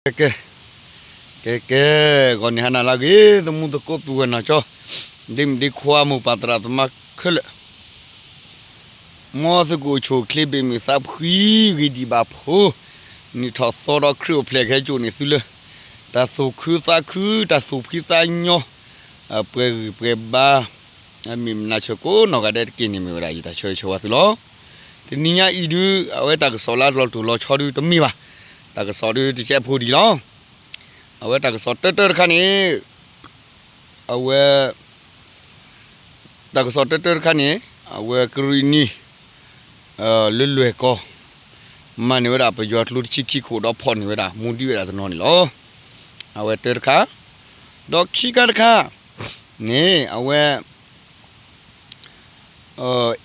ကဲ ကဲ ကဲ ကဲ ဂီၤနံၤဟါနၤလၢအဂ့ၤ သမူသကိးပုၢ်ဝဲၢ်နီၢ်ကၠီ ဒ့မုၣ်ဒ့ခွါမိၢ်ပၢ်သရၣ်သမါခဲလၢာ် မ်သုကအိၣ်ဆူၣ်အိၣ်ချ့ ဘၣ်မုာ်သးဖှံ ဂ့ၤဒံးဘၣ်ဖိ, နံၣ်ထီၣ်သီဒီးခရံာ်အိၣ်ဖျဲၣ်ကဟဲစိာ်န့ၢ်သုလၢ တၢ်သူၣ်ခုသးခု တၢ်သူၣ်ဖှံသးညီ ပှဲၤဂံၢ်ပှဲၤဘါ မ့ၢ်မနၤဆၢကိးနီၢ်ဂၤဒဲးတက့ၢ်န့ၣ် မ့ၢ်ဝဲဒၣ်ယတၢ်ဆၢဂ့ၤဆၢဝါသုလီၤ. တနံၤညါအံၤဒုး အဝဲတၢ်ကစီၣ်လၢအလီၤတိၢ်လီၤဆီဒုးတမ့ၢ်ဘၣ်, တၢ်ကစီၣ်ဒုးတကဲးဖိဒံးလီၤ. အဝဲတၢ်ကစီၣ်တၢတၢတခါန့ၣ် အဝဲ တၢ်ကစီၣ်တၢတၢတခါန့ၣ် အဝဲကရံၣ်နံၤ လၢလွဲၢ်ကီၢ် မၤန့ၢ်ဝဲဒၣ်ပယီၤကျိတဆံခံခိၣ်ဒီးဖီၣ်န့ၢ်ဝဲဒၣ် မူဒံးဝဲဒၣ်တနီၤန့ၣ်လီၤ. အဝဲတၢတခါ ဒီးခံခါတခါန့ၣ် အဝဲ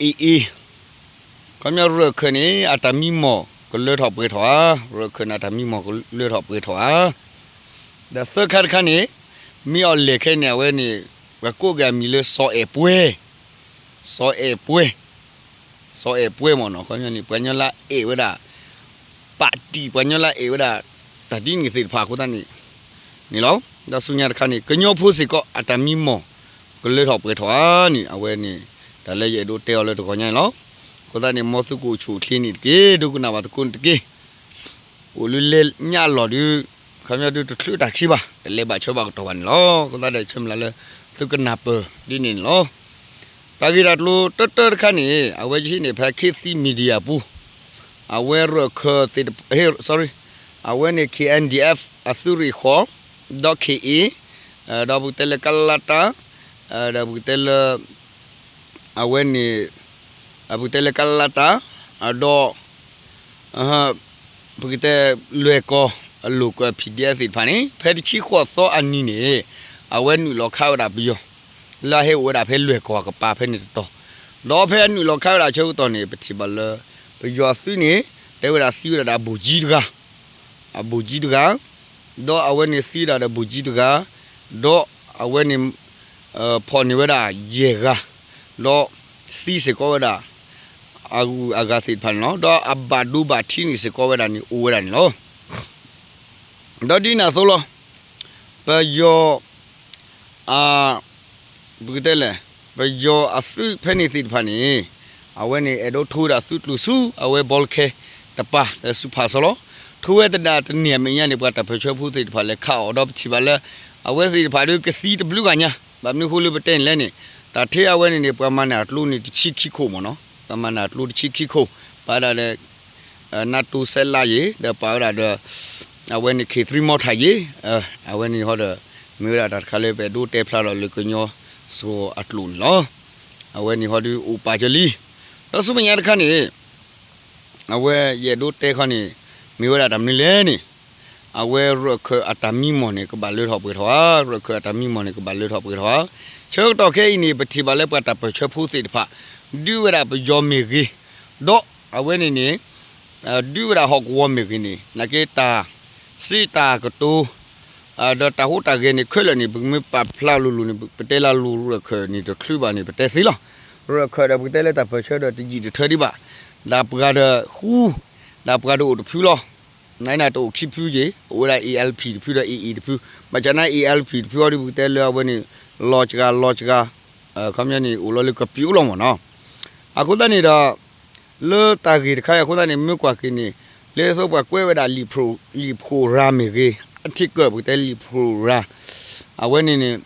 AA ခီပညီရၢၢ်ခၢၣ်န့ၣ် အတၢ်မံမီၢ်ကလၢထီၣ်ပှဲၤထီၣ်ဧါ, ရၢၢ်ခၢၣ်န့ၣ် အတၢ်မံမီၢ်ကလၢထီၣ်ပှဲၤထီၣ်ဧါ. ဒီးသၢခါတခါန့ၣ် မ့ၢ်အီၤလဲၣ်ခဲအံၤန့ၣ် အဝဲန့ၣ် ပှၤကိးက့ၤအမံၤလၢစီၤအဲၣ်ပှဲၤ, စီၤအဲၣ်ပှဲၤ, စီၤအဲၣ်ပှဲၤမ့ၢ်နီၤ ခီပညီန့ၣ် ပှၤကညီလၢအအဲၣ်ဝဲဒၣ် ပၣ်တံၣ် ပှၤကညီလၢအအဲၣ်ဝဲဒၣ် တၢ်ဒ်န့ၣ်သ့ၣ်တဖၣ်အဃိသတးန့ၣ် န့ၣ်လီၤ. ဒီးဆူညါတခါန့ၣ် ကညီဖိစ့ၢ်ကီး အတၢ်မံမီၢ်ကလၢထီၣ်ပှဲၤထီၣ်ဧါန့ၣ် အဝဲန့ၣ် တၢ်လၢယအဲၣ်ဒိးတဲအီၤလၢတဂီၤညါန့ၣ်လီၤ. အဃိသတးန့ၣ် မ်သုကအိၣ်ဆူၣ်အိၣ်ချ့န့ၣ်တက့ၢ်, ဒိကနၣ်ဘၣ်သကိးန့ၣ်တက့ၢ်. အိၣ်လၢလဲၤညၣ်အလီၢ်ဒုး ခီပညီဒုးတချုးတၢ်ခံဘၣ်, တလဲၤဘၣ်ဆၢဘၣ်ကတီၢ်ဘၣ်န့ၣ်လီၤ. အဃိသတးဒီးဆၢမုၢ်လၢ်လၢ သုကနၢ်ပၢၢ်ဒ်န့ၣ်န့ၣ်လီၤ. တၢ်ဂ့ၢ်တၢ်ကျိၤတၢတၢတခါန့ၣ် အဝဲယဟံးန့ၢ်ဖဲ ခေတ်သစ် Media ပူၤ, အဝဲရၢၢ်ခၢၣ်သ့ၣ်တဖၣ် sorry အဝဲန့ၣ် KNDF အသုးရ့ၣ်ဃီၤ ဒီး ခ့ၣ်အ့ၣ် ဒီးပကတဲလၢကလါတၢ် ဒီးပကတဲလၢ အဝဲန့ၣ် ပကတဲလၢကလါတၢ် ဒီး ပကတဲ လွဲၢ်ကီၢ်အလိၤကၢၢ် PDF သ့ၣ်တဖၣ်န့ၣ် ဖဲတဆံဃိးသီအနံၤန့ၣ် အဝဲနုာ်လီၤခးဝဲဒၣ်ပယီၤ လၢအဟဲအိၣ်ဝဲဒၣ်ဖဲလွဲၢ်ကီၢ်အကပၤဖဲန့ၣ်တတီၤ, ဒီးဖဲအနုာ်လီၤခးဝဲဒၣ်ဆၢကတီၢ်န့ၣ် ပထံၣ်ဘၣ်လၢ ပယီၤအသုးန့ၣ် တဲဝဲဒၣ်သံဝဲဒၣ်ဒီးအဘူးကံတဂၤ အဘူးကံတဂၤ, ဒီးအဝဲန့ၣ်သံဒၣ်ဒီးဘူးကံတဂၤ, ဒီးအဝဲန့ၣ် ဖီၣ်န့ၢ်ဝဲဒၣ်ယဲၢ်ဂၤ, ဒီးသံစ့ၢ်ကီးဝဲဒၣ် အဂုၤအဂၤသ့ၣ်တဖၣ်န့ၣ်လီၤ. ဒီးအဘၣ်ဒိဘၣ်ထံးန့ၣ်စ့ၢ်ကီးဝဲဒၣ်န့ၣ် အိၣ်ဝဲဒၣ်န့ၣ်လီၤ. ဒီးဒ်န့ၣ်အသိးလီၤ. ပယီၤ အ ပကတဲလဲၣ်, ပယီၤအသုးဖဲန့ၣ်သ့ၣ်တဖၣ်န့ၣ် အဝဲန့ၣ်အဲၣ်ဒိးထိဝဲဒၣ်သုးကျိၤဆူ အဝဲဘီလၢခဲတပၤ လၢဆူဖးစီလီၤ. ထိဝဲသဒၣ်တန့ၢ်အမဲာ်ညါန့ၣ် ပှၤတၢ်ပၢၢ်ဆၢဖိသ့ၣ်တဖၣ်လဲၤခးအီၤ ဒီးပထံၣ်ဘၣ်လၢ အဝဲသ့ၣ်တဖၣ်ဒုးကသံတဘျုးဂၤညါ, ဘၣ်မနုၤအဃိလၢပတဲန့ၣ်လဲၣ်န့ၣ် တၢ်ထဲအဝဲန့ၣ်န့ၣ် ပှၤမၤန့ၢ်အကျိန့ၣ်တဆံခံခိၣ်မ့ၢ်နီၤ, ပှၤမၤန့ၢ်အကျိတဆံခံခိၣ်, ပာ်ဒၣ်ဒီး နးတူစဲးလးယ့ၣ် ဒီးပာ်ဝဲဒၣ်ဒီး အဝဲန့ၣ် ခ့ၣ်သရံမီထးယ့ၣ်, အဝဲန့ၣ်ဟီဒီး မ့ၢ်ဝဲဒၣ်တၢ်တခါလၢပအဲၣ်ဒိးတဲဖျါထီၣ်လၢကညီစှီၤအကျိာ်န့ၣ်လီၤ. အဝဲန့ၣ်ဟီဒုးအိၣ်ပာ်စၢၤလံ. ဒီးဆူမဲာ်ညါတခါန့ၣ် အဝဲယအဲၣ်ဒိးတဲခီန့ၣ် မ့ၢ်ဝဲဒၣ်တၢ်မနုၤလဲၣ်န့ၣ် အဝဲရၢၢ်ခၢၣ်အတၢ်မံမီၢ်န့ၣ် ကဘၣ်လၢထီၣ်ပှဲၤထီၣ်ဧါ, ရၢၢ်ခၢၣ်အတၢ်မံမီၢ်န့ၣ် ကဘၣ်လၢထီၣ်ပှဲၤထီၣ်ဧါ. ဆၢကတီၢ်ခဲအံၤန့ၣ် ပထံၣ်ဘၣ်လၢပှၤတၢ်ပၢၢ်ဆၢဖိသ့ၣ်တဖၣ် ဒုးဝဲဒၣ်ပယီၤမ့ၢ်ဂ့ၤ, ဒီးအဝဲန့ၣ်န့ၣ် ဒုးဝဲဒၣ်ဟီၣ်ကဝီၤမ့ၢ်ဂ့ၤန့ၣ် နာ်က့တၢ်စံးတၢ်ကတိၤ ဒီးတၢ်ဟူးတၢ်ဂဲၤန့ၣ်ခဲလၢာ်န့ၣ် ပကမ့ၢ်ပာ်ဖျါလိၤလိၤန့ၣ် ပတဲလၢလိၤရၢၢ်ခၢၣ်န့ၣ်တချုးဘၣ်န့ၣ် ပတဲသ့လီၤ. ရၢၢ်ခၢၣ်ဒီးပကတဲလၢတၢ်ပၢၢ်ဆၢဒီးတယံာ်တထၢဒံးဘၣ်. ဒၣ်ပှၤဒီးဃူ ဒၣ်ပှၤဒီးအိၣ်တဖုလီၤ. နတအိၣ်ခံဖုက့ၤ အိၣ်ဝဲဒၣ် ALP တဖုဒီး AA တဖု, ဘၣ်ဆၣ်န့ၣ် ALP တဖုအံၤဒီး ပကတဲလၢအဝဲန့ၣ် လီၤစှၤလီၤစှၤ ခီပညီန့ၣ် အိၣ်လီၤလၢကပျိလီၤမ့ၢ်နီၤ. အဃိသတးန့ၣ်ဒီး လၢတၢ်ဂ့ၢ်တခါအံၤအဃိသတးန့ၣ် မ့ၢ်ကွၢ်က့ၤန့ၣ် လၢသိးပှၤကွဲးဝဲဒၣ် လံာ်ဖျိးရၤမ့ၢ်ဂ့ၤ အထံကၢၢ်ပကတဲလံာ်ဖျိးရၤ အဝဲန့ၣ်န့ၣ်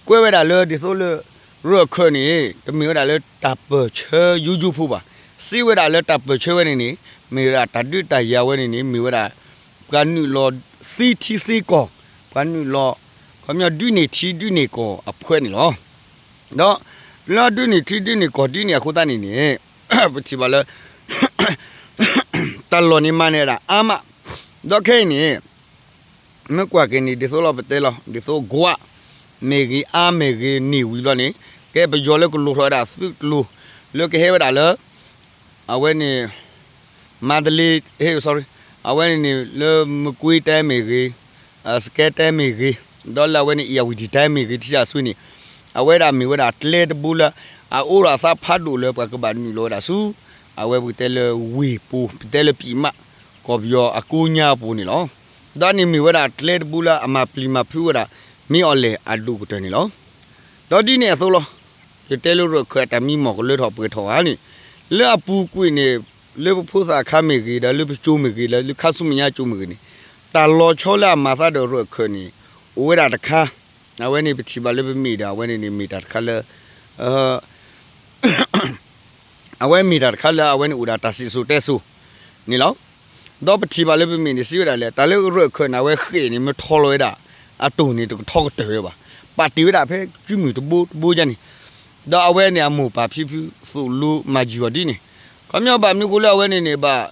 ကွဲးဝဲဒၣ်လၢဒ်သိးလၢ ရၢၢ်ခၢၣ်န့ၣ် တမ့ၢ်ဝဲဒၣ်လၢတၢ်ပၢၢ်ဆၢယိယိဖိဘၣ်. စံးဝဲဒၣ်လၢတၢ်ပၢၢ်ဆၢဝဲန့ၣ်န့ၣ် မ့ၢ်ဝဲဒၣ်တၢ်ဒုးတၢ်ယၤဝဲန့ၣ်န့ၣ် မ့ၢ်ဝဲဒၣ် ပှၤနုာ်လီၤသံထံသံကီၢ်, ပှၤနုာ်လီၤ ခီပညီဒုးန့ၢ်ထံဒုးန့ၢ်ကီၢ်အဖုန့ၣ်လီၤ. ဒီးလၢဒုးန့ၢ်ထံဒုးန့ၢ်ကီၢ်ဒ်န့ၣ်အဃိသတးန့ၣ်န့ၣ် ပထံၣ်ဘၣ်လၢ တၢ်လီၢ်န့ၣ်မၤန့ၢ်ဝဲဒၣ်အါမး, ဒီးခဲအံၤန့ၣ် မ့ၢ်ကွၢ်က့ၤန့ၣ် ဒ်သိးလီၤပတဲလီၤ ဒ်သိးကွး မ့ၢ်ဂ့ၤအါမ့ၢ်ဂ့ၤန့ၢ်ဝံၤဘျီန့ၣ် ကဲပယီၤလၢကလိၣ်ထီၣ်ဝဲဒၣ်သုးကျိၤ လၢကဟဲဝဲဒၣ်လၢ အဝဲန့ၣ် မန္တလေး ဟဲ sorry အဝဲန့ၣ်န့ၣ် လၢမကွ့ၤတိုင်းမ့ၢ်ဂ့ၤ, စကဲတိုင်းမ့ၢ်ဂ့ၤ, ဒီးလၢအဝဲန့ၣ် ဧရာဝတီတိုင်းမ့ၢ်ဂ့ၤ ထံဆးဆွံန့ၣ် အဝဲဒၣ်မ့ၢ်ဝဲဒၣ်ကျဲတဘိလၢ အအိၣ်ဒီးအသးဖးဒိၣ်လၢပှၤကဘၣ်နုာ်လီၤဝဲဒၣ်ဆူ အဝဲပကတဲလၢဝ့ၢ်ပူၤ ပတဲလၢပံးမး ကီၢ်ပယီၤအကိညါပူၤန့ၣ်လီၤ. ဒီးန့ၣ်မ့ၢ်ဝဲဒၣ်ကျဲတဘိလၢအမၤပျံၤမၤဖုးဝဲဒၣ် မ့ၢ်အီၤလဲၣ်အဒိၣ်ကတၢၢ်န့ၣ်လီၤ. ဒီးဒ်န့ၣ်အသိးလီၤ. ယတဲလၢရၢၢ်ခၢၣ်အတၢ်မံမီၢ်ကလၢထီၣ်ပှဲၤထီၣ်ဧါန့ၣ်, လၢအပူၤကွံာ်န့ၣ်, လၢပဖိသၣ်အခါမ့ၢ်ဂ့ၤ, ဒီးလၢပကၠိမ့ၢ်ဂ့ၤ, ဒီးလၢခါဆူမဲာ်ညါကၠိမ့ၢ်ဂ့ၤန့ၣ်, တၢ်လီၤဆီလၢအမၤသးဒီးရၢၢ်ခၢၣ်န့ၣ် အိၣ်ဝဲဒၣ်တခါ, အဝဲန့ၣ်ပထံၣ်ဘၣ်လၢပမ့ၢ်ဒီး အဝဲန့ၣ်န့ၣ်မ့ၢ်တၢ်တခါလၢ အဝဲမ့ၢ်တၢ်တခါလၢအဝဲန့ၣ်အိၣ်ဒီးတၢ်စံၣ်စိၤတဲစိၤန့ၣ်လီၤ. ဒီးပထံၣ်ဘၣ်လၢပမ့ၢ်န့ၣ် စံးဝဲဒၣ်လၢ တၢ်လၢရၢၢ်ခၢၣ်န့ၣ် အဝဲဃ့ၢ်န့ၣ် မ့ၢ်ထီလီၤဝဲဒၣ် အတိၢ်န့ၣ် တကထီကတၢၢ်ဝဲဘၣ်. ပာ်တ့ၢ်ဝဲဒၣ်ဖဲကုမုၢ်တဘိတဘိယါန့ၣ်, ဒီးအဝဲန့ၣ်အမိၢ်ပၢ်ဖံဖုသိၣ်လိမၤယုာ်အီၤဒ်န့ၣ်, ခီပညီဘၣ်မနုၤဃိလၢအဝဲန့ၣ်န့ၣ် ဘၣ်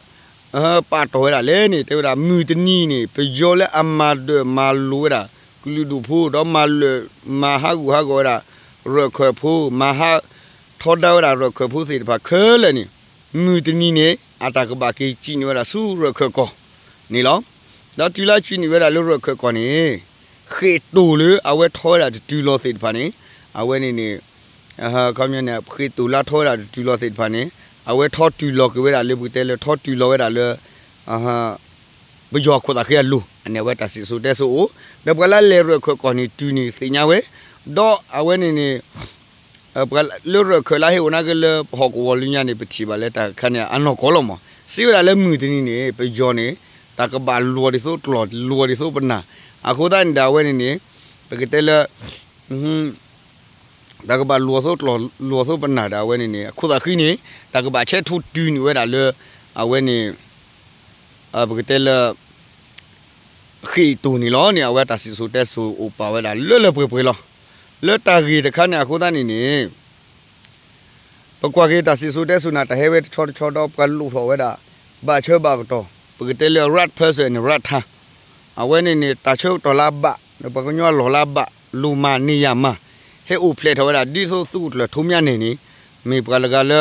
ပာ်တီၢ်ဝဲဒၣ်လဲၣ်န့ၣ် တဲဝဲဒၣ် မုၢ်တနံၤန့ၣ် ပယီၤလၢအမၤဒၢၣ်မၤလိၤဝဲဒၣ် ကလုာ်ဒူၣ်ဖိ ဒီးမၤလၢာ် မၤဟးဂူာ်ဟးဂီၤဝဲဒၣ် ရၢၢ်ခၢၣ်ဖိ, မၤဟးထီဒါဝဲဒၣ်ရၢၢ်ခၢၣ်ဖိသ့ၣ်တဖၣ်ခဲလၢာ်န့ၣ်, မုၢ်တနံၤန့ၣ် အတၢ်ကဘၣ်က့ၤစံၣ်န့ၢ်ဝဲဒၣ်ဆူရၢၢ်ခၢၣ်ကီၢ်န့ၣ်လီၤ. ဒီးတုၤလၢစံၣ်န့ၢ်ဝဲဒၣ်လၢရၢၢ်ခၢၣ်ကီၢ်န့ၣ် ဃ့ၢ်တိၢ်လၢအဝဲထီဝဲဒၣ်တတုၤလီၤသ့ၣ်တဖၣ်န့ၣ်, အဝဲန့ၣ်န့ၣ် ခီပညီန့ၣ် ဃ့ၢ်တိၢ်လၢထီဝဲဒၣ်တတုၤလီၤသ့ၣ်တဖၣ်န့ၣ် အဝဲထီတုၤလီၤက့ၤဝဲဒၣ်လၢ ပကတဲလၢထီတုၤလီၤဝဲဒၣ်လၢ ပယီၤခိၣ်သၣ်ဃံအလိၤ, အန့ၣ်အဝဲတၢ်စံၣ်စိၤတဲစိၤအိၣ်, ဒီးပှၤလၢလဲၤရၢၢ်ခၢၣ်ကီၢ်န့ၣ်တုၤန့ၣ်သ့ၣ်ညါဝဲ, ဒီးအဝဲန့ၣ်န့ၣ် ပှၤလၢရၢၢ်ခၢၣ်လၢဟ့ၣ်အိၣ်နာ်က့လၢပဟီၣ်ကဝီၤလၢညါန့ၣ် ပထံၣ်ဘၣ်လၢတၢ်ခါန့ၣ် အနီၢ်ကီၢ်လီၤမး, စံးဝဲဒၣ်လၢမုၢ်တနံၤန့ၣ် ပယီၤန့ၣ် တၢ်ကဘၣ်လိၤဒ်သိးကျီၢ်လိၤဒ်သိးပနၢ်, အဃိသတးန့ၣ်ဒီးအဝဲန့ၣ်န့ၣ် ပကတဲလၢ တၢ်ကဘၣ်လိၤသိးကျီၢ်လိၤသိးပနၢ်ဒီးအဝဲန့ၣ်န့ၣ် အခိၣ်သၣ်ဃံန့ၣ် တၢ်ကဘၣ်ဆဲးထူတုၤန့ၢ်ဝဲဒၣ်လၢ အဝဲန့ၣ် ပကတဲလၢ ဃ့ၢ်တိၢ်န့ၣ်လီၤန့ၣ် အဝဲတၢ်စံၣ်စိၤတဲစိၤအိၣ်ပာ်ဝဲဒၣ်လၢလၢပှဲၤပှဲၤလီၤ. လၢတၢ်ဂ့ၢ်တခါန့ၣ်အဃိသတးန့ၣ်န့ၣ် ပကွၢ်က့ၤတၢ်စံၣ်စိၤတဲစိၤန့ၣ် တၢ်ဟဲဝဲတဆီတဆီဒီးပှၤလိၣ်ထီၣ်ဝဲဒၣ် ဘၣ်ဆၢဘၣ်ကတီၢ် ပကတဲလၢ right person and right time, အဝဲန့ၣ်န့ၣ် တၢ်ဆၢကတီၢ်လၢအဘၣ် ဒီးပှၤကညီအလီၢ်လၢအဘၣ် လိၣ်မၤန့ၢ်ယၤမၤ ဟဲအိၣ်ဖျဲၣ်ထီၣ်ဝဲဒၣ် ဒ်သိးသုးခိၣ်ကျၢၢ်ထူမၠါနဲၣ်န့ၣ် မ့ၢ်ပှၤတဂၤလၢ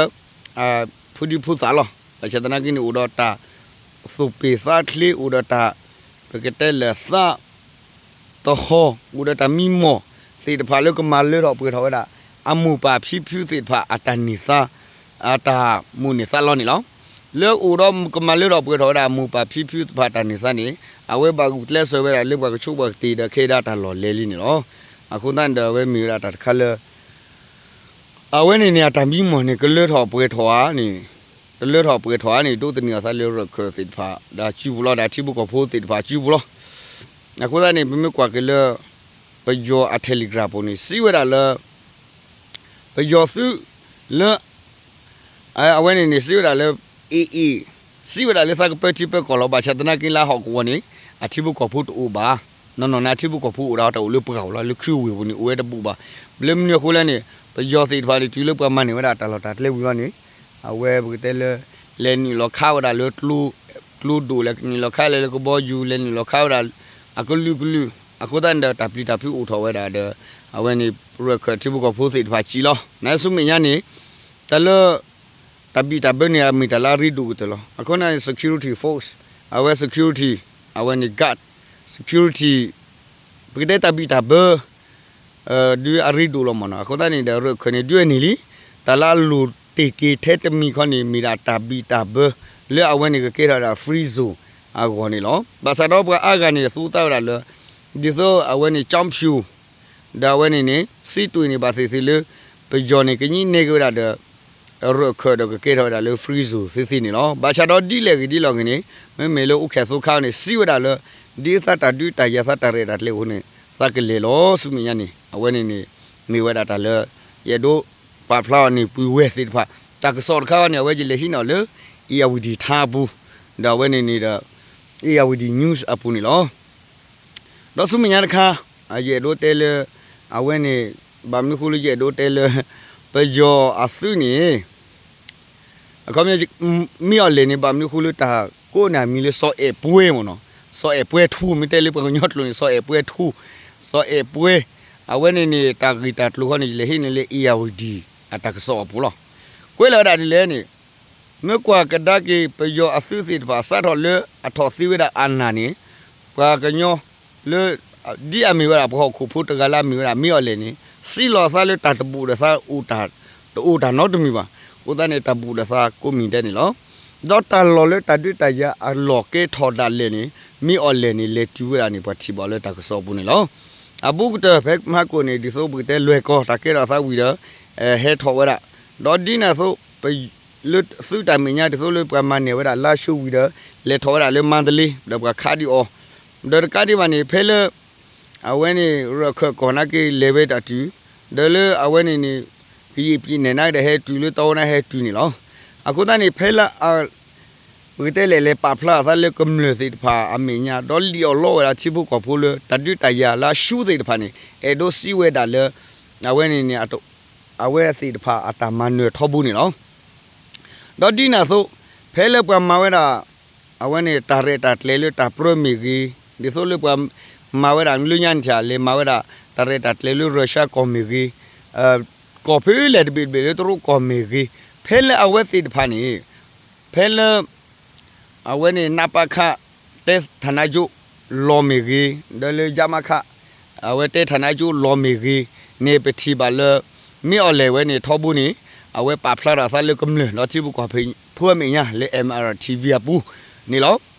ဖုဒံဖုသးလီၤ. ဘၣ်ဆၣ်သနာ်က့န့ၣ် အိၣ်ဒီးတၢ်သူၣ်ပ့ၢ်သးချ့ အိၣ်ဒီးတၢ် ပကတဲလၢသး သဟီၣ် အိၣ်ဒီးတၢ်မံမီၢ်သ့ၣ်တဖၣ်လၢကမၤလၢထီၣ်ပှဲၤထီၣ်ဝဲဒၣ် အမိၢ်ပၢ်ဖံဖုသ့ၣ်တဖၣ်အတၢ်န့ၢ်သါ အတၢ်မိၣ်န့ၢ်သါလီၤန့ၣ်လီၤ. လၢအိၣ်ဒီးကမၤလၢထီၣ်ပှဲၤထီၣ်ဝဲဒၣ် အမိၢ်ပၢ်ဖံဖုသ့ၣ်တဖၣ်တၢ်န့ၢ်သါန့ၣ် အဝဲဘၣ်ဂုာ်ကျဲးစၢးဝဲဒၣ်လၢပှၤကဆိးပှၤကတ့ၤဒီးခဲအံၤဒၣ်တၢ်လီၢ်လဲၤလံန့ၣ်လီၤ. အဃိသတးန့ၣ်ဒီး အဝဲမ့ၢ်ဝဲဒၣ်တၢ်တခါလၢ အဝဲန့ၣ်န့ၣ် အတၢ်မံမီၢ်န့ၣ် ကလၢထီၣ်ပှဲၤထီၣ်ဧါန့ၣ် ကလၢထီၣ်ပှဲၤထီၣ်ဧါန့ၣ် ဒိးသန့ၤအသးလၢရၢၢ်ခၢၣ်သ့ၣ်တဖၣ် ဒီးစုပူၤလီၤ ဒီးထံဖိကီၢ်ဖိသ့ၣ်တဖၣ်စုပူၤလီၤ. အဃိသတးန့ၣ် ပမ့ၢ်ကွၢ်က့ၤလၢ ပယီၤအ Telegram ပူၤန့ၣ် စံးဝဲဒၣ်လၢ ပယီၤသုးလၢ အဝဲန့ၣ်န့ၣ် စံးဝဲဒၣ်လၢ AA စံးဝဲဒၣ်လၢသးကပၢထံပၢကီၢ်လီၤ. ဘၣ်ဆၣ်သနာ်က့လၢဟီၣ်ကဝီၤန့ၣ် အထံဖိကီၢ်ဖိတအိၣ်ဘၣ်. နီၢ်နီၢ်န့ၣ် အထံဖိကီၢ်ဖိအိၣ်ဒၣ်တၢ်အိၣ်လၢပှၢ်ပူၤလီၤ လၢခုဝ့ၢ်ပူၤန့ၣ် အိၣ်ဝဲတဘူၣ်ဘၣ်. လၢမနုၤအဃိလဲၣ်န့ၣ် ပယီၤသ့ၣ်တဖၣ်န့ၣ် တုၤလၢပှၤမၤန့ၢ်ဝဲဒၣ်တၢ်လီၢ်တၢ်ကျဲဝံၤလီၤန့ၣ် အဝဲပကတဲလၢ လဲၤနုာ်လီၤခးဝဲဒၣ်လၢ ကျိဒိၣ် လဲၤနုာ်လီၤခးလၢကဘီယူၤ လဲၤနုာ်လီၤခးဝဲဒၣ် အကလုာ်ကလုာ် အဃိသတးန့ၣ်ဒီး တၢ်ပျံၤတၢ်ဖုးအိၣ်ထီၣ်ဝဲဒၣ်ဒီး အဝဲန့ၣ် ရၢၢ်ခၢၣ်ထံဖိကီၢ်ဖိသ့ၣ်တဖၣ်စံးလီၤ. နဆူမဲာ်ညါန့ၣ် တၢ်လၢ တၢ်ဘံၣ်တၢ်ဘၢန့ၣ် အမ့ၢ်တၢ်လၢအရ့ဒိၣ်ကတၢၢ်လီၤ. အဃိန့ၣ် security force အဝဲ security အဝဲန့ၣ် guard security ပကတဲတၢ်ဘံၣ်တၢ်ဘၢ ဒုးအရ့ဒိၣ်လီၤမးနီၤ. အဃိသတးန့ၣ်ဒီး ရၢၢ်ခၢၣ်န့ၣ် ဒုးအန့ၢ်လံ တၢ်လၢအလိၣ်တ့ၢ်က့ၤထဲတမံၤခီန့ၣ် မ့ၢ်ဒၣ်တၢ်ဘံၣ်တၢ်ဘၢ လၢအဝဲန့ၣ်ကကဲထီၣ်ဒၣ် free zone အဂီၢ်န့ၣ်လီၤ. ဘၣ်ဆၣ်ဒီးပှၤအါဂၤန့ၣ် သူသးဝဲဒၣ်လၢ ဒ်သိးအဝဲန့ၣ် ကၠီဖၠူၣ် ဒီးအဝဲန့ၣ်န့ၣ် စံးတွ့ၣ်န့ၢ်ဘၣ်သ့ၣ်သ့ၣ်လၢ ပယီၤန့ၣ် ကညံးနဲက့ၤဝဲဒၣ်ဒီး ရၢၢ်ခၢၣ်ဒီးကကဲထီၣ်ဝဲဒၣ်လၢ free zone သ့သ့န့ၣ်လီၤ. ဘၣ်ဆၣ်ဒီးဒ်လဲၣ်ဂ့ၤဒ်လဲၣ်ဂ့ၤန့ၣ် မ့မ့ၢ်လၢအိၣ်ခဲၣ်သိခါန့ၣ် စံးဝဲဒၣ်လၢ ဒ်သးတၢ်ဒုးတၢ်ယၤသးတၢ်ရဲၣ်တၢ်ကျဲၤအဃိန့ၣ် သးကလဲၤလီၤဆူမဲာ်ညါန့ၣ် အဝဲန့ၣ်န့ၣ် မ့ၢ်ဝဲဒၣ်တၢ်လၢ ယအဲၣ်ဒိးပာ်ဖျါအီၤန့ၣ် ပုၢ်ဝဲၢ်သ့ၣ်တဖၣ် တၢ်ကစီၣ်တခါန့ၣ် အဝဲယလဲၤဟံးန့ၢ်အီၤလၢ Irrawaddy Times အပူၤ ဒီးအဝဲန့ၣ်န့ၣ်ဒီး Irrawaddy News အပူၤန့ၣ်လီၤ. ဒီးဆူမဲာ်ညါတခါ ယအဲၣ်ဒိးတဲလၢ အဝဲန့ၣ် ဘၣ်မနုၤဃိလၢယအဲၣ်ဒိးတဲလၢ ပယီၤအသုးန့ၣ် အခီပညီ မ့ၢ်အီၤလဲၣ်န့ၣ် ဘၣ်မနုၤဃိလၢတၢ်ကိးန့ၢ်အမံၤလၢ စီၤအဲၣ်ပှဲမ့ၢ်နီၤ, စီၤအဲၣ်ပှဲထူ မ့ၢ်တဲလၢပှၤကညီကျိာ်န့ၣ် စီၤအဲၣ်ပှဲထူ, စီၤအဲၣ်ပှဲ အဝဲန့ၣ်န့ၣ် တၢ်ဂ့ၢ်တၢ်ကျိၤခီန့ၣ် ယလဲၤဟံးန့ၢ်လၢ Irrawaddy အတၢ်ကစီၣ်အပူၤလီၤ. ကွဲးလီၤဝဲဒၣ်ဒ်လဲၣ်န့ၣ် မ့ၢ်ကွၢ်ကဒါက့ၤ ပယီၤအသုးသ့ၣ်တဖၣ် စးထီၣ်လၢအထီၣ်သ့ဝဲဒၣ်အနၢ်န့ၣ် ပှၤကညီလၢ ဒ်အမ့ၢ်ဝဲဒၣ်ပှၤဟီၣ်ခိၣ်ဖိတဂၤလၢအမ့ၢ်ဝဲဒၣ် မ့ၢ်အီၤလဲၣ်န့ၣ် စံးလီၤသးလၢတၢ်တဘူၣ်ဒီးသး တအိၣ်တၢ်နီတမံၤဘၣ်. အဃိသတးန့ၣ် တၢ်ဘူၣ်ဒီးသးကိးမံၤဒဲးန့ၣ်လီၤ. ဒီးတၢ်လီၢ်လၢတၢ်ဒုးတၢ်ယၤအလီၢ်ကဲထီၣ်ဒၣ်လဲာ်န့ၣ် မ့ၢ်အီၤလဲၣ်န့ၣ် လဲၤတုၤဝဲဒၣ်န့ၣ် ပှၤထံၣ်ဘၣ်လၢတၢ်ကစီၣ်အပူၤန့ၣ်လီၤ. အဘူးကတၢၢ်ဖဲမဟါကိၣ်န့ၣ် ဒ်သိးပကတဲလွဲၢ်ကီၢ်တၢ်ကဲထီၣ်သးဝံၤဒီး ဟဲထီၣ်ဝဲဒၣ်, ဒီးဒ်န့ၣ်အသိး လၢသုးတၢ်မဲာ်ညါ ဒ်သိးလၢပှၤမၤန့ၢ်ဝဲဒၣ်လါၡိဝံၤဒီး လဲၤထီၣ်ဝဲဒၣ်လၢမါတလ့ ဒီးပှၤခးဒံးအီၤ, ဒီးတကးဒံးဘၣ်န့ၣ် ဖဲလၢ အဝဲန့ၣ် ရၢၢ်ခၢၣ်ကီၢ်နာ်က့လဲၤဝဲတၢ်တုၤ, ဒီးလၢအဝဲန့ၣ်န့ၣ် ကယံာ်ပံးနဲၣ်နာ်က့ဒီးဟဲတုၤ လၢတီဝဲနာ်က့ဟဲတုၤန့ၣ်လီၤ. အဃိသတးန့ၣ် ဖဲလၢ ပကတဲလဲၣ်လဲၤပာ်ဖျါအသးလၢကမျၢၢ်သ့ၣ်တဖၣ်အမဲာ်ညါ ဒီးလံၣ်အီၣ်လီအီၣ်ဝဲဒၣ်ထံဖိကီၢ်ဖိလၢတၢ်ဒုးတၢ်ယၤလၢအရှုံးသ့ၣ်တဖၣ်န့ၣ် အဲၣ်ဒိးစံးဝဲဒၣ်လၢ အဝဲန့ၣ်န့ၣ် အဝဲသ့ၣ်တဖၣ်အတၢ်မၤနၢၤထီဘိန့ၣ်လီၤ. ဒီးဒ်န့ၣ်အသိး ဖဲလၢပှၤမၤဝဲဒၣ် အဝဲန့ၣ်တၢ်ရဲၣ်တၢ်ကျဲၤလၢတၢ်ပြၢမ့ၢ်ဂ့ၤ, ဒ်သိးလၢပှၤမၤဝဲဒၣ်လၢညါန့ၣ် လဲၤမၤဝဲဒၣ် တၢ်ရဲၣ်တၢ်ကျဲၤလၢရၢၡါကီၢ်မ့ၢ်ဂ့ၤ, ကီၢ်ဖဲလဲၣ်တဘ့ၣ်တဘ့ၣ်လၢတရူးကီၢ်မ့ၢ်ဂ့ၤ, ဖဲလၢအဝဲသ့ၣ်တဖၣ်န့ၣ် ဖဲလၢ အဝဲန့ၣ် နပခ တဲဌာနချုပ် လီၢ်မ့ၢ်ဂ့ၤ, ဒီးလၢ ရမခ အဝဲတဲဌာနချုပ် လီၢ်မ့ၢ်ဂ့ၤန့ၣ် ပထံၣ်ဘၣ်လၢ မ့ၢ်အီၤလဲၣ်ဝဲန့ၣ်ထီဘိန့ၣ် အဝဲပာ်ဖျါထီၣ်အသးလၢကမျၢၢ်ဒီးထံဖိကီၢ်ဖိအမဲာ်ညါလၢ MRTV အပူၤန့ၣ်လီၤ.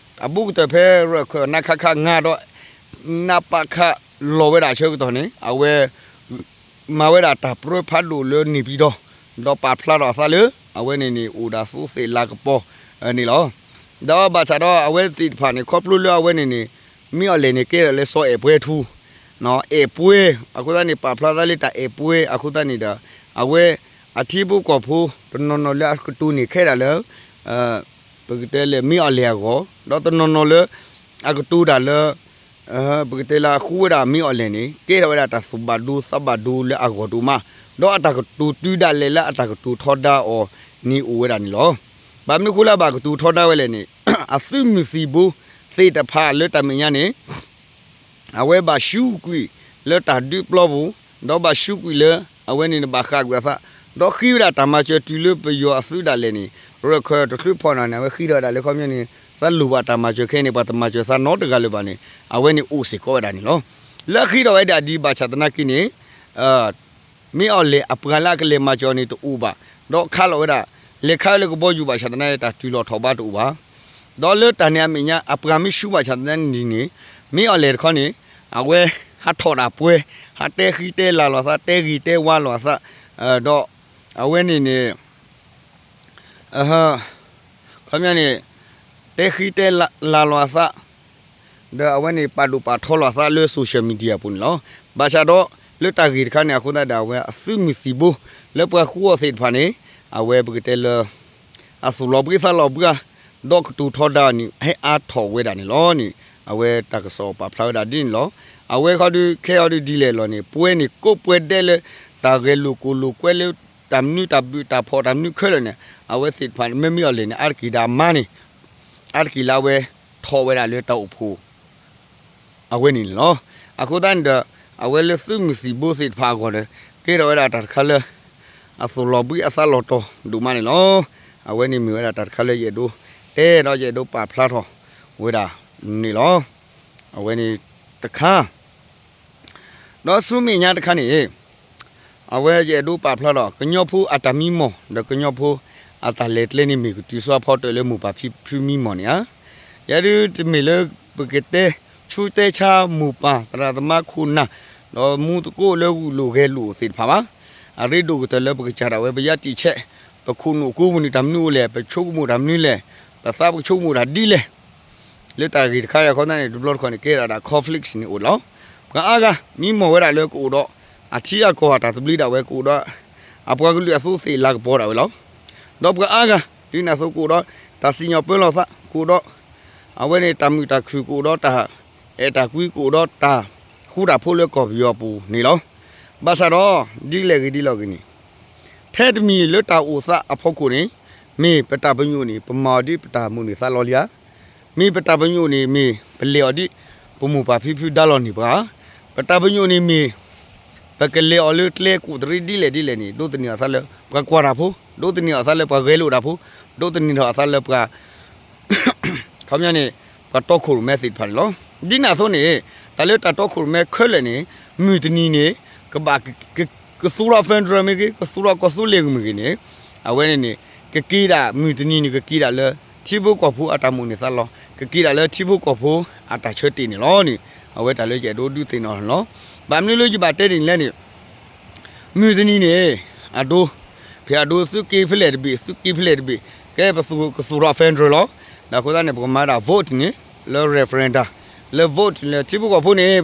အဘူးကတၢၢ်ဖဲရၢၢ်ခၢၣ် နခခ ငါဒီး နပခ လီၤဝဲဒၣ်အဆၢကတီၢ်န့ၣ် အဝဲမၤဝဲဒၣ်တၢ်ပြၢဖးဒိၣ်လၢန့ၣ်ပံၤဒီး ဒီးပာ်ဖျါထီၣ်အသးလၢ အဝဲန့ၣ်န့ၣ် အိၣ်ဒၣ်သိးသ့ၣ်လၤကပီၤန့ၣ်လီၤ. ဒီးဘၣ်ဆၣ်ဒီးအဝဲသ့ၣ်တဖၣ်န့ၣ် ခီဖျိလၢအဝဲန့ၣ်န့ၣ် မ့ၢ်အီၤလဲၣ်န့ၣ် ကဲထီၣ်လၢစီၤအဲၣ်ပှဲၤထူ အဲၣ်ပှဲၤ အဃိသတးန့ၣ် ပာ်ဖျါသးလၢတၢ်အဲၣ်ပှဲၤအဃိသတးန့ၣ်ဒီး အဝဲ အထံဖိကီၢ်ဖိတနီၤနီၤလၢအကတိၤန့ၢ်ခဲဒၣ်လၢ ပကတဲလၢမ့ၢ်အီၤလဲၣ်အဂီၢ် ဒီးတနီၤနီၤလၢ အကတိၤတၢ်လၢ ပကတဲလၢအဃူဝဲဒၣ်မ့ၢ်အီၤလဲၣ်န့ၣ် ကဲထီၣ်ဝဲဒၣ်တၢ်သူၣ်ဘၣ်ဒိသးဘၣ်ဒိလၢအဂီၢ်ဒိၣ်မး, ဒီးအတၢ်ကတိၤတုၤဒၣ်လဲာ်လၢအတၢ်ကတိၤထီဒါအီၤန့ၣ်အိၣ်ဝဲဒၣ်န့ၣ်လီၤ. ဘၣ်မနုၤအဃိလၢအဘၣ်ကတိၤထီဒါဝဲလဲၣ်န့ၣ် အသုးမုၢ်သံၣ်ဘိသ့ၣ်တဖၣ်လၢတၢ်မဲာ်ညါန့ၣ် အဝဲဘၣ်ဆူးကွံာ်လၢတၢ်ဒုးပျီပူၤ, ဒီးဘၣ်ဆူးကွံာ်လၢ အဝဲန့ၣ်ဘၣ်ဃးကွံာ်အသး, ဒီးဃ့ဝဲဒၣ်တၢ်မၤစၢၤတုၤလၢပယီၤအသုးဒၣ်လဲာ်န့ၣ် ရၢၢ်ခၢၣ်တချုးဖီၣ်နၤန့ၣ် အဝဲဃ့ထီၣ်ဝဲဒၣ်လၢခီပညီန့ၣ် သးလိၣ်ဘၣ်တၢ်မၤစၢၤခဲအံၤန့ၣ် ပှၤတမၤစၢၤသးနီတဂၤလၢၤဘၣ်န့ၣ် အဝဲန့ၣ်အိၣ်စ့ၢ်ကီးဝဲဒၣ်န့ၣ်လီၤ. လၢအဃ့ထီၣ်ဝဲဒၣ်ဒ်ဘၣ်ဆၣ်သနာ်က့န့ၣ် မ့ၢ်အီၤလဲၣ်အပှၤလၢအကလဲၤမၤစၢၤအီၤန့ၣ်တအိၣ်ဘၣ်, ဒီးခးလီၤဝဲဒၣ် လဲၤခးဝဲလၢကဘီယူၤဘၣ်ဆၣ်သနာ်က့ တၢ်တုၤလီၤထီၣ်ဘးတအိၣ်ဘၣ်. ဒီးလၢတၢ်န့ၣ်အမဲာ်ညါ အပှၤမ့ၢ်ဆူးဘၣ်ဆၣ်သနာ်က့န့ၣ် မ့ၢ်အီၤလဲၣ်တခီန့ၣ် အဝဲဟးထီၣ်ဒၣ်ပှဲၤ ဟးတဲဃံတဲလၤလိာ်သး တဲဂ့ၤတဲဝါလိာ်သး ဒီးအဝဲန့ၣ်န့ၣ် ခီပညီန့ၣ် တဲဃံတဲလၤလိာ်အသး ဒီးအဝဲန့ၣ်ပာ်ဒိၣ်ပာ်ထီလိာ်အသးလၢ social media ပူၤန့ၣ်လီၤ. ဘၣ်ဆၣ်ဒီး လၢတၢ်ဂ့ၢ်တခါန့ၣ် အဃိသတးဒီး အဝဲအသုးမုၢ်သံၣ်ဘိ လၢပှၤဃူအီၤသ့ၣ်တဖၣ်န့ၣ် အဝဲပကတဲလၢ အသူၣ်လီၤဘှံးသးလီၤဘှါ ဒီးကတိၤထီဒါန့ၣ် ဟဲအါထီၣ်ဝဲဒၣ်န့ၣ်လီၤ. အဝဲတၢ်ကစီၣ်ပာ်ဖျါဝဲဒၣ်ဒ်န့ၣ်လီၤ. အဝဲခီဒုးခဲအံၤဒုးဒ်လဲၣ်လီၤန့ၣ် ပှဲၤန့ၣ်ကိးပှဲၤဒဲးလၢ တၢ်ဂဲၤလိာ်ကိၢ်လိာ်ကွဲလၢ တၢ်မနုၤတၢ်ဘုၣ်တၢ်ဖီၣ်တၢ်မနုၤခဲလၢာ်န့ၣ် အဝဲသ့ၣ်တဖၣ်မ့မ့ၢ်အီၤလဲၣ်န့ၣ် အါတက့ၢ်ဒၣ်မါန့ၣ် အါတက့ၢ်လၢအဝဲထီၣ်ဝဲဒၣ်လၢတၢ်အိၣ်ဖှိၣ် အဝဲန့ၣ်န့ၣ်လီၤ. အဃိသတးန့ၣ်ဒီး အဝဲလၢသုးမုၢ်သံၣ်ဘိသ့ၣ်တဖၣ်အဂီၢ်ဒီး ကဲထီၣ်ဝဲဒၣ်တၢ်တခါလၢ အသူၣ်လီၤဘှံးအသးလီၤတီၤဒိၣ်မးန့ၣ်လီၤ. အဝဲန့ၣ်မ့ၢ်ဝဲဒၣ်တၢ်တခါလၢယအဲၣ်ဒိးတဲဒီး ယအဲၣ်ဒိးပာ်ဖျါထီၣ်ဝဲဒၣ်န့ၣ်လီၤ. အဝဲန့ၣ်တခါ ဒီးဆူမဲာ်ညါတခါန့ၣ် အဝဲယအဲၣ်ဒိးပာ်ဖျါဒီး ကညီဖိအတၢ်မံမီၢ် ဒီးကညီဖိအတၢ်လဲၤကျဲန့ၣ် မ့ၢ်ကတုၤဆူအဖီတၢၣ်လၢမိၢ်ပၢ်ဖံဖုမံမီၢ်န့ၣ်ဧါ. ယဲဒုးတမ့ၢ်လၢပကတဲဆူတဲဆါမိၢ်ပၢ်သရၣ်သမါခိၣ်နၢ် ဒီးမူသကိးလၢဂုာ်လိာ်ဂဲၤလိာ်သ့ၣ်တဖၣ်ဘၣ်. အရ့ဒိၣ်ကတၢၢ်လၢပကစၢ်ဒၣ်ဝဲ ပယါတံာ်ဆဲး ပခိၣ်နူာ်ကိးပူၤန့ၣ် တၢ်မနုၤအိၣ်လဲၣ်, ပဆိကမိၣ်တၢ်မနုၤလဲၣ်, ပသးပကဆိကမိၣ်တၢ်ဒ်လဲၣ် လၢတၢ်ဂ့ၢ်တခါအံၤအဃိသတးန့ၣ် တဘျီတခီၣ်န့ၣ် ကဲဒၣ်ဒၣ် conflict န့ၣ်အိၣ်လီၤ. ပှၤအါဂၤ မံမီၢ်ဝဲဒၣ်လၢကအိၣ်ဒီး အထံအကီၢ်အတၢ်သဘျ့ဒၣ်ဝဲ ကအိၣ်ဒီး အပှၤကလုာ်အသိးသ့ၣ်လၤကပီၤဒၣ်ဝဲလီၤ. ဒီးပှၤအါဂၤ ဒ်န့ၣ်အသိးကအိၣ်ဒီး တၢ်စံၣ်ညီၣ်ပၢလီၤသး ကအိၣ်ဒီး အဝဲန့ၣ်တၢ်မုာ်တၢ်ခုၣ် ကအိၣ်ဒီးတၢ်အဲၣ်တၢ်ကွံ ကအိၣ်ဒီးတၢ်ဃူတၢ်ဖိးလၢကီၢ်ပယီၤအပူၤန့ၣ်လီၤ. ဘၣ်ဆၣ်ဒီး ဒ်လဲၣ်ဂ့ၤဒ်လဲၣ်ဂ့ၤန့ၣ် ထဲတမံၤလၢတၢ်အိၣ်သးအဖီခိၣ်န့ၣ် မ့ၢ်ပတၢ်ပညိၣ်န့ၣ် ပမၤအီၤဒ်ပတၢ်မိၣ်န့ၢ်သးလီလံဧါ. မ့ၢ်ပတၢ်ပညိၣ်န့ၣ် မ့ၢ်ပလဲၤအီၤဒ်ပမိၢ်ပၢ်ဖံဖုဒါလီၤန့ၢ်ပှၤ, ပတၢ်ပညိၣ်န့ၣ်မ့ၢ် ပကလဲၤအီၤလၢကျဲကိးတရံးဒ်လဲၣ်ဒ်လဲၣ်န့ၣ် ဒိးသန့ၤအီၤသးလၢပှၤကွၢ်တၢ်ဖိ, ဒိးသန့ၤအီၤသးလၢပှၤဂဲၤလိာ်တၢ်ဖိ, ဒိးသန့ၤထီၣ်အသးလၢပှၤ ခီပညီန့ၣ် ပှၤတီခိၣ်ရိၣ်မဲသ့ၣ်တဖၣ်န့ၣ်လီၤ. ဒ်န့ၣ်အသိးန့ၣ် တၢ်လၢတၢ်တီခိၣ်ရိၣ်မဲခဲလၢာ်န့ၣ် မုၢ်တနံၤန့ၣ် ကဘၣ် ကသူၣ်ထီၣ် federal မ့ၢ်ဂ့ၤ ကသူၣ်ထီၣ်ကီၢ်သူလ့ၤမ့ၢ်ဂ့ၤန့ၣ် အဝဲန့ၣ်န့ၣ် ကက့ၤဒၣ်မုၢ်တနံၤန့ၣ် ကက့ၤဒၣ်လၢ ထံဖိကီၢ်ဖိအတၢ်မိၣ်န့ၢ်သးလီ ကက့ၤဒၣ်လၢထံဖိကီၢ်ဖိအတၢ်ဆၢတဲာ်န့ၣ်လီၤန့ၣ် အဝဲတၢ်လၢယအဲၣ်ဒိးဒုးသ့ၣ်နီၣ်န့ၣ်လီၤ. ဘၣ်မနုၤလၢယဘၣ်တဲဒ်န့ၣ်လဲၣ်န့ၣ် မုၢ်တနံၤန့ၣ် အဒိ ဖဲအဒိသုးက့ဖဲလဲၣ်တဘ့ၣ် သုးက့ဖဲလဲၣ်တဘ့ၣ် ကဲပသူၣ်ကသူၣ်ထီၣ် federal လီၤ. ဒီးအဃိသတးန့ၣ် ပကမၤဒၣ် vote န့ၣ် လၢ referendum လၢ vote လၢထံဖိကီၢ်ဖိန့ၣ်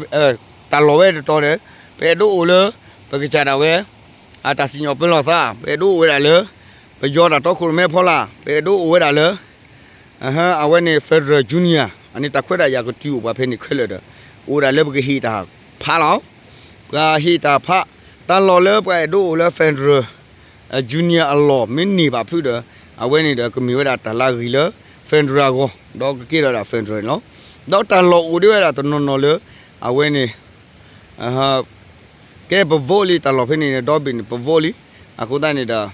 တၢ်လီၢ်ဝဲတတီၤဒီး ပအဲၣ်ဒိးအိၣ်လၢ ပကစၢ်ဒၣ်ဝဲ အတၢ်စံၣ်ညီၣ်ပၢလီၤသး ပအဲၣ်ဒိးအိၣ်ဝဲဒၣ်လၢ ပယီၤတၢ်တီခိၣ်ရိၣ်မဲဖီလာ် ပအဲၣ်ဒိးအိၣ်ဝဲဒၣ်လၢ အဝဲန့ၣ် Federal Union အန့ၣ် တၢ်ခွဲးတၢ်ယာ်ကတုၤအိၣ်ပှၤဖဲန့ၣ်ခဲလၢာ်ဒီး အိၣ်ဒၣ်လၢပကဟ့ၣ်တၢ်ဖးလီၤ. ပှၤဟ့ၣ်တၢ်ဖး တၢ်လီၢ်လၢပှၤအဲၣ်ဒိးအိၣ်လၢ Federal Union အလီၢ်မ့ၢ်န့ၢ်ဘၣ်ဖုးဒီး အဝဲန့ၣ်ဒီးကမ့ၢ်ဝဲဒၣ်တၢ်လၢအဂ့ၤလၢ federal အဂီၢ် ဒီးကကဲထီၣ်ဝဲဒၣ် federal န့ၣ်လီၤ. ဒီးတၢ်လီၢ်အိၣ်ဒံးဝဲဒၣ်တနီၤနီၤလၢ အဝဲန့ၣ် ကဲပ vote လံ တၢ်လီၢ်ဖဲန့ၣ်န့ၣ် ဒီဘ့ၣ်န့ၣ် ပ vote လံ. အဃိသတးန့ၣ်ဒီး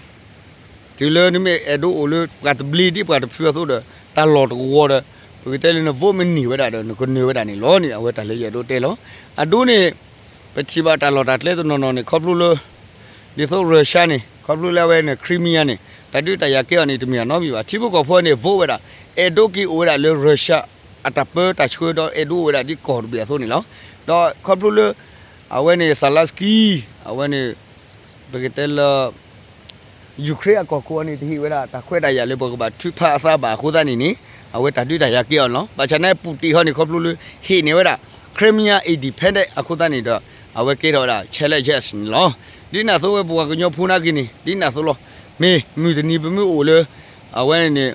တုၤလၢနမ့ၢ်အဲၣ်ဒိးအိၣ်လၢပှၤတဘျ့ဒ်ပှၤတဖုအသိးဒီး တၢ်လီၢ်တကဝီၤဒီး ပကတဲလၢန vote မ့ၢ်န့ၢ်ဝဲဒၣ်ဒီး နကနၢၤဝဲဒၣ်န့ၣ်လီၤန့ၣ် အဝဲတၢ်လၢယအဲၣ်ဒိးတဲလီၤ. အဒိန့ၣ် ပထံၣ်ဘၣ်တၢ်လီၢ်တၢ်ကျဲတနီၤနီၤန့ၣ် ခီဖျိလၢ ဒ်သိး Russia န့ၣ် ခီဖျိလၢအဝဲန့ၣ် Crimea န့ၣ် တၢ်ဒုးတၢ်ယၤကဲအီၤန့ၣ် တမ့ၢ်အနီတမံၤဘၣ်. ထံဖိကီၢ်ဖိန့ၣ် vote ဝဲဒၣ် အဲၣ်ဒိးက့ၤအိၣ်ဝဲဒၣ်လၢ Russia အတၢ်ပၢတၢ်ဆှၢဒီးအဲၣ်ဒိးအိၣ်ဝဲဒၣ်ဒ်ကီၢ်တဘ့ၣ်အသိးန့ၣ်လီၤ. ဒီးခီဖျိလၢ အဝဲန့ၣ် Zelensky အဝဲန့ၣ် ပကတဲလၢ Ukraine အကီၢ်ခိၣ်အံၤန့ၣ် တဟ့ၣ်ဝဲဒၣ်တၢ်ခွဲးတၢ်ယာ်လၢပှၤကဘၣ်ထုးဖးအသးဘၣ်အဃိသတးန့ၣ်န့ၣ် အဝဲတၢ်ဒုးတၢ်ယၤကဲအီၤန့ၣ်လီၤ. ဘၣ်ဆၣ်န့ၣ် Putin ဟီန့ၣ် ခီဖျိလၢ ဟ့ၣ်န့ၢ်ဝဲဒၣ် Crimea independent အဃိသတးန့ၣ်ဒီး အဝဲကဲထီၣ်ဝဲဒၣ် challenges န့ၣ်လီၤ. ဒ်န့ၣ်အသိးဝဲပပှၤကညီဖိနာ်က့န့ၣ် ဒ်န့ၣ်အသိးလီၤ. မ့ၢ်မုၢ်တနံၤပမ့ၢ်အိၣ်လၢ အဝဲန့ၣ်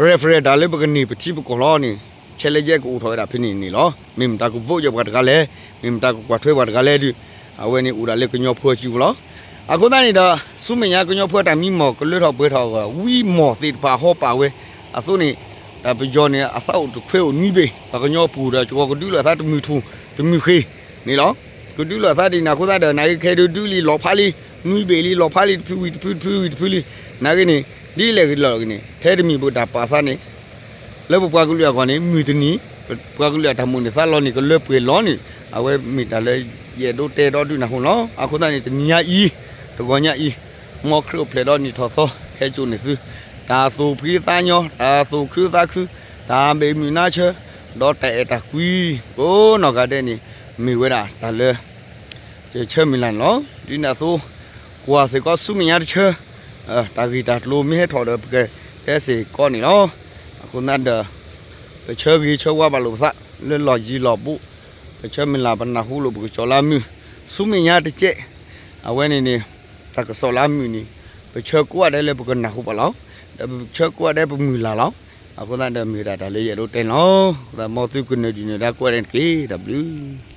referendum လၢပကန့ၢ်ပထံပကီၢ်လီၤန့ၣ် challenges ကအိၣ်ထီၣ်ဝဲဒၣ်ဖဲန့ၣ်န့ၣ်လီၤ. မ့ၢ်မတၤက vote ယၤပှၤတဂၤလဲၣ်, မ့ၢ်မတၤကကွၢ်ထွဲပှၤတဂၤလဲၣ်ဒီး အဝဲန့ၣ်အိၣ်ဒၣ်လၢကညီဖိအစုပူၤလီၤ. အဃိသတးန့ၣ်ဒီး ဆူမဲာ်ညါကညီဖိအတၢ်မံမီၢ်ကလၢထီၣ်ပှဲၤထီၣ်အဂီၢ် ဝံမီၢ်သ့ၣ်တဖၣ်ဟီပာ်ဝဲအသိးန့ၣ် တၢ်ပယီၤန့ၣ် အသးအိၣ်တခွဲးအိၣ်နွံဘ့ၣ် ပှၤကညီပူၤဒီး ကကဒုးလိာ်အသးတမုၢ်ထူၣ်တမုၢ်ဃ့န့ၣ်လီၤ. ကဒုးလိာ်အသးဒ်န့ၣ်အဃိသတးဒီး နာ်က့ခဲဒုးဒုးလံလီၤဖးလံ နွံဘ့ၣ်လံလီၤဖးလံ တဖုဝံၤတဖု တဖုဝံၤတဖုလံ. နာ်က့န့ၣ် ဒ်လဲၣ်ဂ့ၤလီၤဂ့ၤန့ၣ် ထဲတမံၤပတၢ်ပာ်သးန့ၣ် လၢပပှၤကလုာ်အဂီၢ်န့ၣ် မုၢ်တနံၤ ပပှၤကလုာ်အတၢ်မိၣ်န့ၢ်သးလီၤန့ၣ် ကလၢပှဲၤလီၤန့ၣ် အဝဲမ့ၢ်တၢ်လၢယအဲၣ်ဒိးတဲဒီးဒုးနၢ်ဟူန့ၣ်လီၤ. အဃိသတးန့ၣ် တနံၤညါအံၤ တဂီၤညါအံၤ မ်ခရံာ်အိၣ်ဖျဲၣ်ဒီးနံၣ်ထီၣ်သီ ခဲကိာ်န့ၢ်သု တၢ်သူၣ်ဖှံသးညီ တၢ်သူၣ်ခုသးခု တၢ်ဘၣ်မုာ်နါဆၢ ဒီးတၢ်အဲၣ်တၢ်ကွံ ကိးနီၢ်ဂၤဒဲးန့ၣ် မ့ၢ်ဝဲဒၣ်တၢ်လၢ ယဆၢမုၢ်လၢ်န့ၣ်လီၤ. ဒ်န့ၣ်အသိး ကွၢ်စ့ၢ်ကီးဆူမဲာ်ညါတဆၢ တၢ်ဂ့ၢ်တၢ်ကျိၤမ့ၢ်ဟဲထီၣ်ဒီး ပကတဲစ့ၢ်ကီးန့ၣ်လီၤ. အဃိသတးဒီး ပဆၢဂ့ၤဆၢဝါဘၣ်လိာ်ပသး လၢလီၢ်ယံၤလီၢ်ဘူး ပဆၢမုၢ်လၢ်ပနၢ်ဟူလိာ်ပကစီၣ်လၢမုၢ် ဆူမဲာ်ညါတကဲး အဝဲန့ၣ်န့ၣ် တၢ်ကစီၣ်လၢမုၢ်န့ၣ် ပဆၢကိးဂၤဒဲးလၢပကနၢ်ဟူဘၣ်လီၤ. ဒီးပဆၢကိးဂၤဒဲးပမုၢ်လၢ်လီၤ. အဃိသတးဒီးမ့ၢ်ဝဲဒၣ်တၢ်လၢယအဲၣ်ဒိးတဲန့ၣ်လီၤ. အဃိသတးမ်သုကနၢၤဒုၣ်နၢၤဒါကိးဂၤဒဲးန့ၣ်တက့ၢ်. တၢ်ဘျုး